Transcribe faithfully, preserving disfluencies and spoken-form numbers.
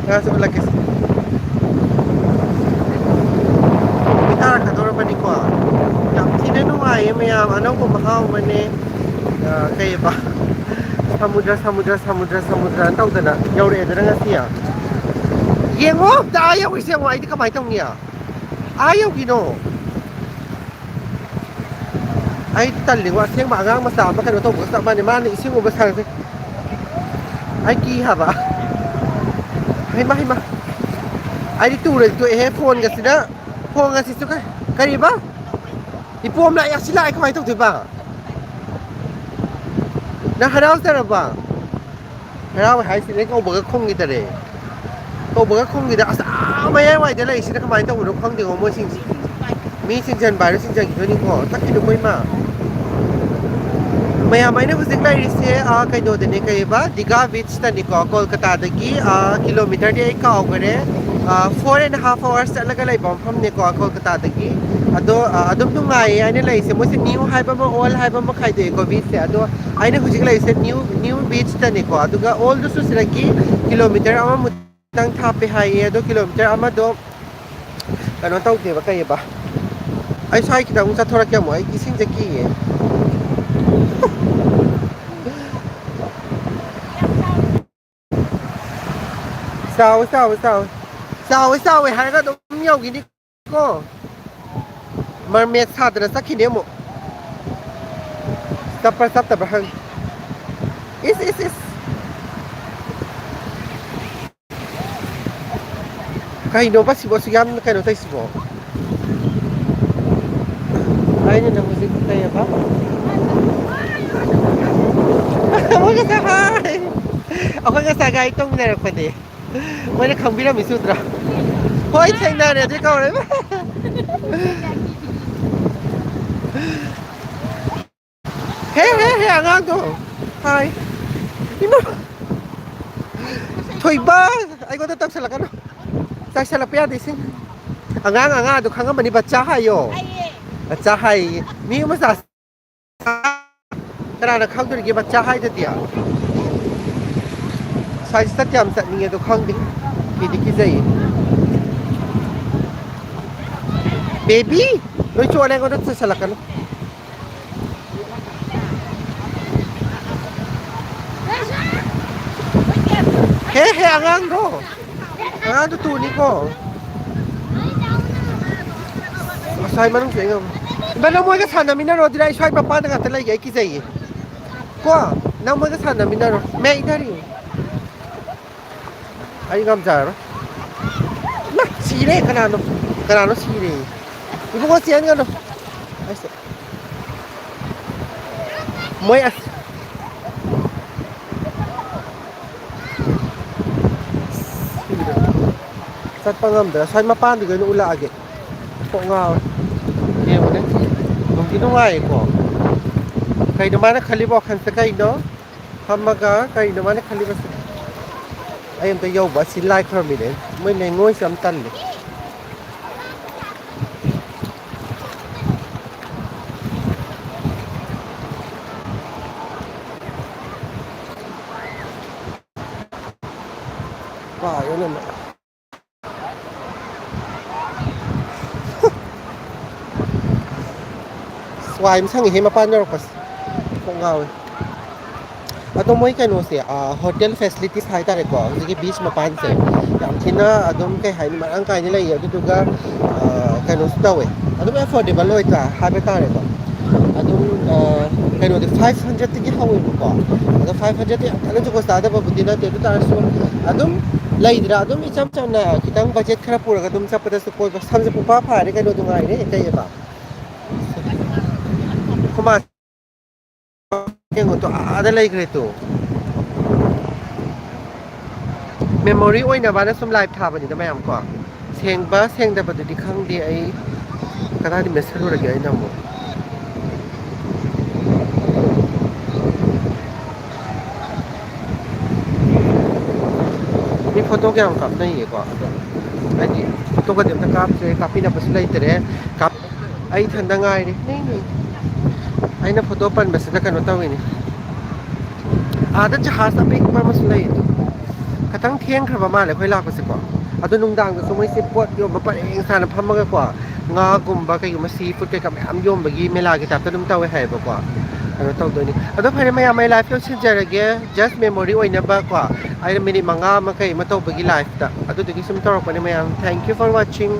ꯉꯥꯁꯨ ꯎꯠꯂꯛꯀꯦꯁꯦ꯫ ꯅꯨꯃꯤꯠ ꯇꯥꯔꯛꯀꯗꯧꯔꯕꯅꯤꯀꯣ꯫ ꯌꯥꯝ ꯊꯤꯅ ꯅꯨꯡꯉꯥꯏꯌꯦ ꯃꯌꯥꯝ, ꯑꯅꯧꯕ ꯃꯍꯥꯎ ꯑꯃꯅꯦ꯫ ꯑ, ꯀꯩꯕ? ꯁꯃꯨꯗ꯭ꯔ, ꯁꯃꯨꯗ꯭ꯔ, ꯁꯃꯨꯗ꯭ꯔ, ꯁꯃꯨꯗ꯭ꯔꯅ ꯇꯧꯗꯅ ꯌꯧꯔꯛꯑꯦꯗꯅ ꯉꯁꯤ꯫ ꯌꯦꯡꯉꯣ, ꯑꯝꯇ ꯑꯥ ꯌꯧꯈꯤꯁꯦ ꯌꯦꯡꯉꯣ, ꯑꯩꯗꯤ ꯀꯃꯥꯏꯅ ꯇꯧꯅꯤ? ꯑꯥ ꯌꯧꯈꯤꯅꯣ꯫ ꯑꯩ ꯇꯜꯂꯤꯉꯣ, ꯑꯁꯦꯡꯕ ꯑꯉꯥꯡ ꯃꯆꯥ ꯑꯃ ꯀꯩꯅꯣ ꯇꯧꯕꯒ ꯆꯞ ꯃꯥꯟꯅꯩ꯫ ꯃꯥꯅ ꯏꯁꯤꯡ ꯎꯕ ꯁꯥꯟꯅꯁꯦ꯫ ꯑꯩ ꯀꯤ ꯍꯥꯏꯕ꯫ ꯍꯩꯃꯥ, ꯍꯩꯃꯥ꯫ ꯑꯩꯗꯤ ꯇꯨꯔꯗꯤ ꯇꯣꯛꯑꯦꯍꯦ, ꯐꯣꯟꯒꯁꯤꯅ, ꯐꯣꯟꯒꯁꯤꯁꯨ ꯀ-, ꯀꯔꯤꯕ? ꯏꯄꯣꯝ ꯂꯥꯛꯑꯦ, ꯑꯁꯤ ꯂꯥꯛꯑꯦ, ꯀꯃꯥꯏꯅ ꯇꯧꯗꯣꯏꯕ? ꯅꯪ ꯍꯔꯥꯎꯖꯔꯕ? ꯍꯔꯥꯎꯋꯦ ꯍꯥꯏꯁꯤꯅꯦ, ꯀꯧꯕꯒ ꯈꯨꯝꯈꯤꯗꯔꯦ꯫ ꯀꯧꯕꯒ ꯈꯨꯝꯈꯤꯗ-, ꯑꯁ, ꯑꯥ ꯃꯌꯥꯏꯋꯥꯏꯗ ꯂꯩꯔꯤꯁꯤꯅ ꯀꯃꯥꯏꯅ ꯇꯧꯕꯅꯣ ꯈꯪꯗꯦꯉꯣ ꯃꯣꯏꯁꯤꯡꯁꯦ꯫ ꯃꯤ ꯆꯤꯡꯁꯤꯟꯕ ꯍꯥꯏꯔ ꯆꯤꯡꯁꯤꯟꯈꯤꯗꯣꯏꯅꯤꯀꯣ꯫ ꯆꯠꯈꯤꯅꯨꯀꯣ ꯏꯃꯥ꯫ ꯃꯌꯥꯝ, ꯑꯩꯅ ꯍꯧꯖꯤꯛ ꯂꯩꯔꯤꯁꯦ, ꯑꯥ, ꯀꯩꯅꯣꯗꯅꯦ, ꯀꯩꯕ, ꯗꯤꯒꯥ ꯕꯤꯆꯇꯅꯤꯀꯣ, ꯀꯣꯜꯀꯇꯥꯗꯒꯤ, ꯑꯥ, ꯀꯤꯂꯣꯃꯤꯇꯔꯗꯤ ꯑꯩ ꯀꯥꯎꯈꯔꯦ꯫ ꯑꯥ, four and half hours ꯆꯠꯂꯒ ꯂꯩꯕ ꯃꯐꯝꯅꯦꯀꯣ, ꯀꯣꯜꯀꯇꯥꯗꯒꯤ꯫ ꯑꯗꯣ, ꯑꯥ, ꯑꯗꯨꯝ ꯅꯨꯡꯉꯥꯏꯌꯦ꯫ ꯑꯩꯅ ꯂꯩꯔꯤꯁꯦ, ꯃꯣꯏꯁꯦ ꯅ꯭ꯌꯨ ꯍꯥꯏꯕ ꯑꯃ, ꯑꯣꯜ ꯍꯥꯏꯕ ꯑꯃ ꯈꯥꯏꯗꯣꯛꯑꯦꯀꯣ, ꯕꯤꯆꯁꯦ꯫ ꯑꯗꯣ ꯑꯩꯅ ꯍꯧꯖꯤꯛ ꯂꯩꯔꯤꯁꯦ ꯅ꯭ꯌꯨ, ꯅ꯭ꯌꯨ ꯕꯤꯆꯇꯅꯦꯀꯣ꯫ ꯑꯗꯨꯒ ꯑꯣꯜꯗꯨꯁꯨ ꯁꯤꯗꯒꯤ ꯀꯤꯂꯣꯃꯤꯇꯔ ꯑꯃꯃꯨꯛꯇꯪ ꯊꯥꯞꯄꯦ ꯍꯥꯏꯌꯦ꯫ ꯑꯗꯣ ꯀꯤꯂꯣꯃꯤꯇꯔ ꯑꯃꯗꯣ ꯀꯩꯅꯣ ꯇꯧꯗꯦꯕ, ꯀꯩꯑꯕ? ꯑꯩ ꯁ꯭ꯋꯥꯏ ꯈꯤꯇꯪ ꯑꯃꯨꯛ ꯆꯠꯊꯣꯔꯛꯀꯦ ꯑꯃꯨꯛ꯫ ꯑꯩ ꯏꯁꯤꯡꯁꯦ ꯀꯤꯌꯦ꯫ ꯆꯥꯎꯋꯦ, ꯆꯥꯎꯋꯦ, ꯆꯥꯎꯋꯦ꯫ ꯆꯥꯎꯋꯦ, ꯆꯥꯎꯋꯦ ꯍꯥꯏꯔꯒ ꯑꯗꯨꯝ ꯌꯧꯈꯤꯅꯤ꯫ ꯀꯣ꯫ ꯃꯔꯃꯦꯗ ꯁꯥꯗꯅ ꯆꯠꯈꯤꯅꯦ ꯑꯃꯨꯛ꯫ ꯆꯠꯄ꯭ꯔꯥ ꯆꯠꯇꯕ꯭ꯔꯥ ꯈꯪꯗꯦ꯫ ꯏꯁ, ꯏꯁ, ꯏꯁ꯫ ꯀꯩꯅꯣꯕ ꯁꯤꯕꯣ ꯑꯁꯨꯛ ꯌꯥꯝꯅ ꯀꯩꯅꯣ ꯇꯧꯔꯤꯁꯤꯕꯣ? ꯑꯩꯅ ꯅꯪ ꯍꯧꯖꯤꯛ ꯀꯩꯑꯕ? ꯑꯩꯈꯣꯏ ꯉꯁꯥꯏ ꯍꯥꯏ꯫ ꯑꯩꯈꯣꯏ ꯉꯁꯥꯏ ꯒꯥꯔꯤ ꯇꯣꯡꯃꯤꯟꯅꯔꯛꯄꯅꯦ꯫ ꯃꯣꯏꯅ ꯈꯪꯕꯤꯔꯝꯃꯤꯁꯨ ꯎꯗ꯭ꯔꯥ? ꯍꯣꯏ, ꯊꯦꯡꯅꯔꯦ, ꯑꯗꯨ ꯀꯧꯔꯦ꯫ ꯍꯦ, ꯍꯦ, ꯍꯦ, ꯑꯉꯥꯡꯗꯣ꯫ ꯍꯥꯏ꯫ ꯏꯃꯥ! ꯊꯣꯏꯕ! ꯑꯩꯉꯣꯟꯗ ꯇꯧꯁꯜꯂꯛꯀꯅꯨ꯫ ꯆꯥꯏꯁꯜꯂꯛꯄ ꯌꯥꯗꯦ, ꯏꯁꯤꯡ꯫ ꯑꯉꯥꯡ, ꯑꯉꯥꯡ ꯑꯗꯨ ꯈꯪꯉꯝꯃꯅꯤ, ꯕꯆꯥ ꯍꯥꯏꯌꯣ꯫ ꯕꯆꯥ ꯍꯥꯏꯌꯦ꯫ ꯃꯤ ꯃꯆꯥ ꯀꯅꯥꯅ ꯈꯪꯗꯣꯔꯤꯒꯦ ꯃꯆꯥ ꯍꯥꯏꯗꯗꯤ? ꯁ꯭ꯋꯥꯏꯁꯤꯗ ꯌꯥꯝ ꯆꯠꯅꯤꯡꯉꯦ ꯑꯗꯣ ꯈꯪꯗꯦ꯫ ꯀꯤꯗꯤ ꯀꯤꯖꯩꯌꯦ꯫ ꯕꯦꯕꯤ! ꯂꯣꯏ ꯆꯣꯠꯂꯦ ꯑꯩꯉꯣꯟꯗ ꯆꯨꯁꯜꯂꯛꯀꯅꯨ꯫ ꯍꯦ, ꯍꯦ, ꯑꯉꯥꯡꯗꯣ꯫ ꯑꯉꯥꯡꯗꯣ ꯇꯨꯅꯤꯀꯣ꯫ ꯑꯁ꯭ꯋꯥꯏ ꯃꯅꯨꯡ ꯆꯪꯉꯝ-, ꯏꯕꯥ, ꯅꯪ ꯃꯣꯏꯒ ꯁꯥꯟꯅꯃꯤꯟꯅꯔꯣ, ꯑꯗꯨꯅ ꯑꯩ ꯁ꯭ꯋꯥꯏ ꯃꯄꯥꯟꯗ ꯉꯥꯛꯇ ꯂꯩꯒꯦ, ꯑꯩ ꯀꯤꯖꯩꯌꯦ꯫ ꯀꯣ, ꯅꯪ ꯃꯣꯏꯒ ꯁꯥꯟꯅꯃꯤꯟꯅꯔꯣ꯫ ꯃꯦ ꯏꯙꯔ ꯍꯤ꯫ ꯑꯩ ꯉꯝꯖꯔꯔꯣꯏ꯫ ꯏꯃꯥ, ꯁꯤꯔꯦ꯫ ꯀꯅꯥꯅꯣ? ꯀꯅꯥꯅꯣ ꯁꯤꯔꯦ? ꯏꯕꯨꯡꯉꯣ, ꯆꯦꯟꯒꯅꯨ꯫ ꯑꯩꯁꯦ꯫ ꯃꯣꯏ ꯑꯁ-, ꯆꯠꯄ ꯉꯝꯗ꯭ꯔꯥ? ꯁ꯭ꯋꯥꯏ ꯃꯄꯥꯟꯗꯨꯗ ꯑꯣꯏꯅ ꯎꯠꯂꯛꯑꯒꯦ꯫ ꯀꯣꯛ ꯉꯥꯎꯔꯦ꯫ ꯌꯦꯡꯉꯨꯅꯦ꯫ ꯅꯨꯡꯗꯤ ꯅꯨꯡꯉꯥꯏꯌꯦꯀꯣ꯫ ꯀꯩꯅꯣ ꯃꯥꯅ ꯈꯜꯂꯤꯕ ꯋꯥꯈꯜꯁꯦ ꯀꯩꯅꯣ? ꯐꯝꯃꯒ ꯀꯩꯅꯣ ꯃꯥꯅ ꯈꯜꯂꯤꯕꯁꯦ? ꯑꯩ ꯑꯝꯇ ꯌꯧꯕ꯫ ꯑꯁꯤ ꯂꯥꯏ ꯈꯨꯔꯝꯃꯤꯅꯦ꯫ ꯃꯣꯏ ꯂꯩꯉꯣꯏꯁꯦ ꯌꯥꯝ ꯇꯜꯂꯦ꯫ ꯄꯥꯏꯌꯣ ꯅꯪ꯫ ꯋꯥꯏ ꯑꯃ ꯁꯪꯉꯤꯍꯦ ꯃꯄꯥꯟ ꯌꯧꯔꯛꯄꯁꯦ꯫ ꯀꯣꯛ ꯉꯥꯎꯋꯦ꯫ ꯑꯗꯣ ꯃꯣꯏ ꯀꯩꯅꯣꯁꯦ, ꯑ, hotel facilities ꯍꯥꯏꯇꯥꯔꯦꯀꯣ, ꯍꯧꯖꯤꯛꯀꯤ beach ꯃꯄꯥꯟꯁꯦ ꯌꯥꯝ ꯊꯤꯅ ꯑꯗꯨꯝ, ꯀꯩ ꯍꯥꯏꯅꯤ, ꯃꯔꯥꯡ ꯀꯥꯏꯅ ꯂꯩꯌꯦ꯫ ꯑꯗꯨꯗꯨꯒ, ꯑ, ꯀꯩꯅꯣꯁꯨ ꯇꯧꯋꯦ, ꯑꯗꯨꯝ affordable ꯑꯣꯏꯗ꯭ꯔꯥ ꯍꯥꯏꯕ ꯇꯥꯔꯦꯀꯣ꯫ ꯑꯗꯨꯝ, ꯑ, ꯀꯩꯅꯣꯗꯤ five hundredꯇꯒꯤ ꯍꯧꯋꯦꯕꯀꯣ꯫ ꯑꯗꯣ five hundredꯇꯤ ꯌꯥꯝ ꯀꯟꯅ ꯖꯨꯒꯣꯠ ꯆꯥꯗꯕꯕꯨꯗꯤ ꯅꯠꯇꯦ, ꯑꯗꯨ ꯇꯥꯔꯁꯨ ꯑꯗꯨꯝ ꯂꯩꯗ꯭ꯔꯥ, ꯑꯗꯨꯝ ꯏꯆꯝ ꯆꯝꯅ ꯈꯤꯇꯪ budget ꯈꯔ ꯄꯨꯔꯒ ꯑꯗꯨꯝ ꯆꯠꯄꯗꯁꯨ, ꯀꯣꯏꯕ ꯁꯝꯁꯦ ꯄꯨꯡꯐꯥ ꯐꯥꯔꯦ ꯀꯩꯅꯣ, ꯅꯨꯡꯉꯥꯏꯔꯦ ꯀꯩꯑꯕ꯫ ꯈꯨꯃꯥ ꯌꯦꯡꯉꯣ ꯇꯨ, ꯑꯥꯗ ꯂꯩꯈ꯭ꯔꯦ ꯇꯨ꯫ Memory ꯑꯣꯏꯅꯕꯅ ꯁꯨꯝ live ꯊꯥꯕꯅꯤꯗ ꯃꯌꯥꯝ ꯀꯣ꯫ ꯁꯦꯡꯕ ꯁꯦꯡꯗꯕꯗꯨꯗꯤ ꯈꯪꯗꯦ ꯑꯩ꯫ ꯀꯗꯥꯏꯗ ꯃꯦꯠꯁꯜꯂꯨꯔꯒꯦ ꯑꯩꯅ ꯑꯃꯨꯛ? ꯃꯤ photo ꯀꯌꯥꯝ ꯀꯥꯞꯅꯩꯌꯦꯀꯣ꯫ ꯑꯗꯣ ꯍꯥꯏꯗꯤ photoꯒꯗꯤ ꯑꯝꯇ ꯀꯥꯞꯇ꯭ꯔꯦ, ꯀꯥꯞꯄꯤꯅꯕꯁꯨ ꯂꯩꯇ꯭ꯔꯦ꯫ ꯀꯥꯞ-, ꯑꯩ ꯏꯊꯟꯗ ꯉꯥꯏꯔꯦ꯫ ꯑꯩꯅ photo ꯄꯟꯕꯁꯤꯗ ꯀꯩꯅꯣ ꯇꯧꯋꯤꯅꯦ꯫ ꯑꯥꯗ ꯖꯍꯥꯖ ꯑꯄꯤꯛꯄ ꯑꯃꯁꯨ ꯂꯩ꯫ ꯈꯤꯇꯪ ꯊꯦꯡꯈ꯭ꯔꯕ ꯃꯥꯜꯂꯦ ꯑꯩꯈꯣꯏ ꯂꯥꯛꯄꯁꯦꯀꯣ꯫ ꯑꯗꯣ ꯅꯨꯡꯗꯥꯡꯗꯁꯨ ꯃꯣꯏꯁꯦ ꯄꯣꯠ ꯌꯣꯟꯕ ꯄꯔꯦꯡ ꯁꯥꯅ ꯐꯝꯃꯒꯀꯣ, ꯉꯥꯒꯨꯝꯕ ꯀꯩꯒꯨꯝꯕ, ꯁꯤ ꯐꯨꯗ ꯀꯩꯀꯥ ꯃꯌꯥꯝ ꯌꯣꯟꯕꯒꯤ ꯃꯦꯂꯥꯒꯤ ꯇꯥꯏꯞꯇ ꯑꯗꯨꯝ ꯇꯧꯋꯦ ꯍꯥꯏꯌꯦꯕꯀꯣ꯫ ꯀꯩꯅꯣ ꯇꯧꯗꯣꯏꯅꯤ꯫ ꯑꯗꯣ ꯐꯔꯦ ꯃꯌꯥꯝ, ꯑꯩ ꯂꯥꯏꯐ ꯂꯣꯏꯁꯤꯟꯖꯔꯒꯦ꯫ Just memory ꯑꯣꯏꯅꯕꯀꯣ, ꯑꯩꯅ ꯃꯤꯅꯤꯠ ꯃꯉꯥ ꯑꯃ ꯀꯩ ꯑꯃ ꯇꯧꯕꯒꯤ ꯂꯥꯏꯐꯇ꯫ ꯑꯗꯨꯗꯨꯒꯤ ꯁꯨꯝ ꯇꯧꯔꯛꯄꯅꯦ ꯃꯌꯥꯝ꯫ Thank you for watching.